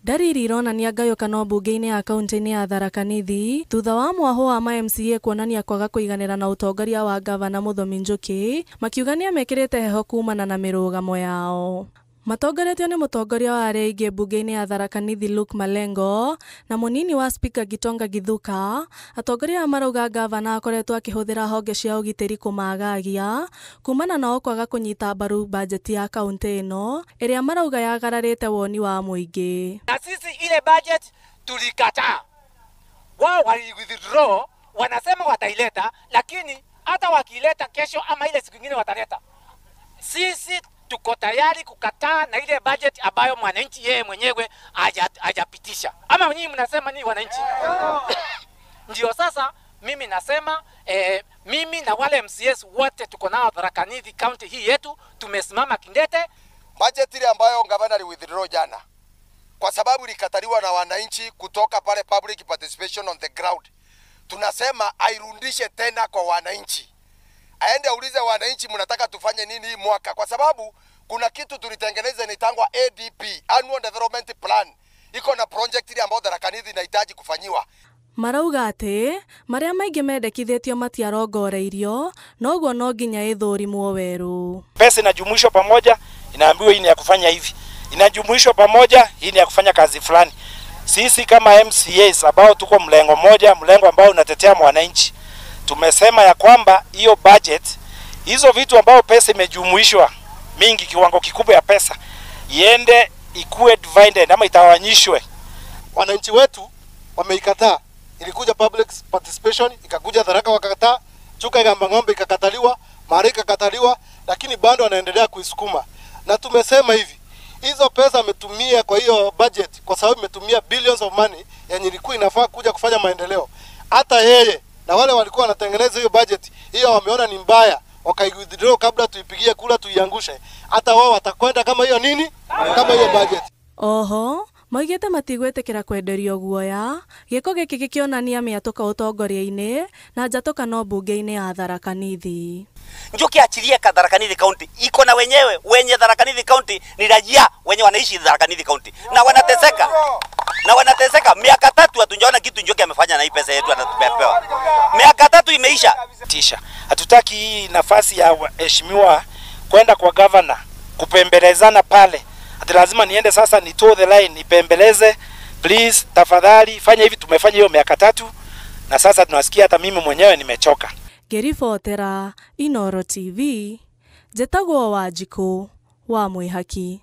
Ndariri ironania ngayũkano mbunge-inĩ ya kaunti-inĩ ya Tharaka Nithi thutha wa mwaho wa ma MCA kuonania kwaga kũiganĩra na ũtongoria wa gavana Muthomi Njuki, makiuga nĩamekĩrĩte heho kumana na mĩrũgamo yao. Matongoretio nĩ mũtongoria wa arĩa aingĩ mbunge-inĩ ya Tharaka Nithi Luke Malengo na mũnini wa spika Gitonga Githuka, atongoria aya marauga gavana akoretwo akĩhũthĩra honge cia ũgitĩri kũmagagia kumana nao kwaga kũnyita mbaru bajeti ya kaunti ĩno ĩrĩa marauga yagararĩte woni wa mũingĩ. Na sisi ile budget tulikataa, wao wali withdraw, wanasema wataileta, lakini hata wakileta kesho ama ile siku nyingine wataleta, sisi tuko tayari kukataa na ile budget ambayo mwananchi yeye mwenyewe hajapitisha. Ama nyinyi mnasema nini wananchi? Ndio sasa mimi nasema mimi na wale MCS wote tuko nao Tharaka Nithi county hii yetu tumesimama kindete. Budget ile ambayo gavana ali withdraw jana kwa sababu ilikataliwa na wananchi kutoka pale public participation on the ground, tunasema airudishe tena kwa wananchi. Aende aulize wananchi mnataka tufanye nini hii mwaka, kwa sababu kuna kitu tulitengeneza inaitangwa ADP, Annual Development Plan, iko na project ile ambayo Tharaka Nithi inahitaji kufanyiwa. Marauga atĩ marĩa maingĩ mendekithĩtio matiarongoreirio noguo no nginya ĩthũrimwo werũ. Pesa inajumuishwa pamoja, inaambiwa hii ni ya kufanya hivi, inajumuishwa pamoja, hii ni ya kufanya kazi fulani. Sisi kama MCAs ambao tuko mlengo moja, mlengo ambao unatetea mwananchi, tumesema ya kwamba hiyo budget, hizo vitu ambao pesa imejumuishwa mingi, kiwango kikubwa ya pesa iende ikue divided ama itawanyishwe. Wananchi wetu wameikataa. Ilikuja public participation, ikakuja Tharaka wakakataa, Chuka Igamba Ng'ombe ikakataliwa, Mari ikakataliwa, lakini bado wanaendelea kuisukuma. Na tumesema hivi, hizo pesa ametumia kwa hiyo budget, kwa sababu imetumia billions of money yenye ilikuwa inafaa kuja kufanya maendeleo. Hata yeye na wale walikuwa wanatengeneza hiyo budget, hiyo wameona ni mbaya, wakaiwithdraw kabla tuipigie kula tuiangushe. Hata wao watakwenda kama hiyo nini? Kama hiyo budget. Oho, moigĩte matigwĩtĩkĩra kwenderio guoya, gĩko gĩkĩ gĩkĩonania mĩatũka ũtongoria-inĩ na njatũkano mbunge-inĩ ya Tharaka Nithi. Njuki achilie Tharaka Nithi County iko na wenyewe, wenye Tharaka Nithi County ni raia wenye wanaishi Tharaka Nithi County na wanateseka. Na wanateseka miaka tatu hatujaona kitu Njuki amefanya na hii pesa yetu anatupewa. Miaka tatu imeisha. Tisha. Hatutaki hii nafasi ya heshimiwa kwenda kwa governor kupembelezana pale. Ati lazima niende sasa ni toe the line nipembeleze, please tafadhali fanya hivi. Tumefanya hiyo miaka tatu na sasa tunasikia hata mimi mwenyewe nimechoka. Ngĩribotera Inooro TV, njĩtagwo Wanjikũ wa Mwĩhaki.